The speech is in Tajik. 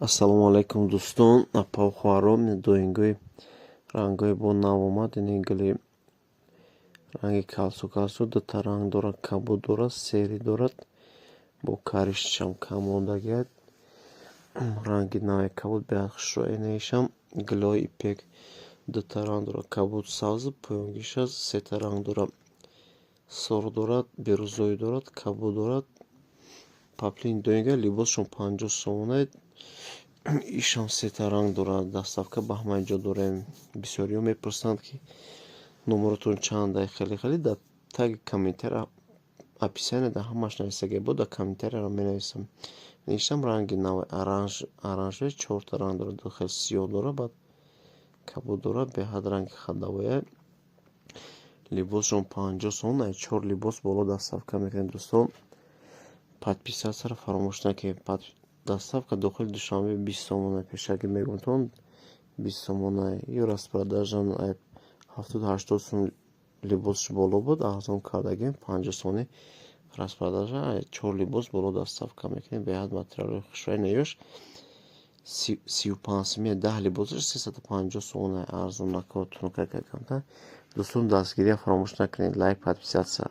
Ассалому алайкум, дӯстон, апаву хоҳарон. Доингои рангҳои бо нав омад. Ини гули ранги калсу калсу, дута ранг дорад, кабуд дорад, серый дорад, бо коричневый ам кам мондагиад. Ранги нави кабуд беҳад хушрӯ. Инаишам гулҳои ипек, дута ранг дорад, кабуд, сабзу поёнгиш аст, сета ранг дорад, сурх дорад, бирӯзоӣ дорад, кабуд дорад. Поплин доинга либосшон 50 сомона. Ишам сета ранг дорад. Доставка ба ҳамаи ҷо дорем. Бисёриҳо мепурсанд, ки номеротон чанда. Хеле хеле дар таги комментария, описание дар ҳамаш нависагия бо дар комментарияро менависам. Ишам ранги нави оранжевый, чорта ранг дорад, ду хел сиёҳ дорад, баъд кабуд дорад, беҳад ранги ходовая. Либосшон 50 сомон, ай чор либос боло доставка мекунем. Дӯстон, подписаться ро фаромӯш накунед. Доставка дохили Душанбе 20 сомона, пешакӣ мегӯям, 20 сомона. Ё распродажа 70-80 сум либосш боло буд, арзон кардагем, 50 сомонӣ распродажа, чор либос боло доставка мекунем. Беҳад материалҳои хушрӯй. Наёш 35 сумия, 10 либосаш 350 сомона, арзон накунад, тунукакакамта. Дӯстон, дастгирия фаромӯш накунед, лайк, подписаться.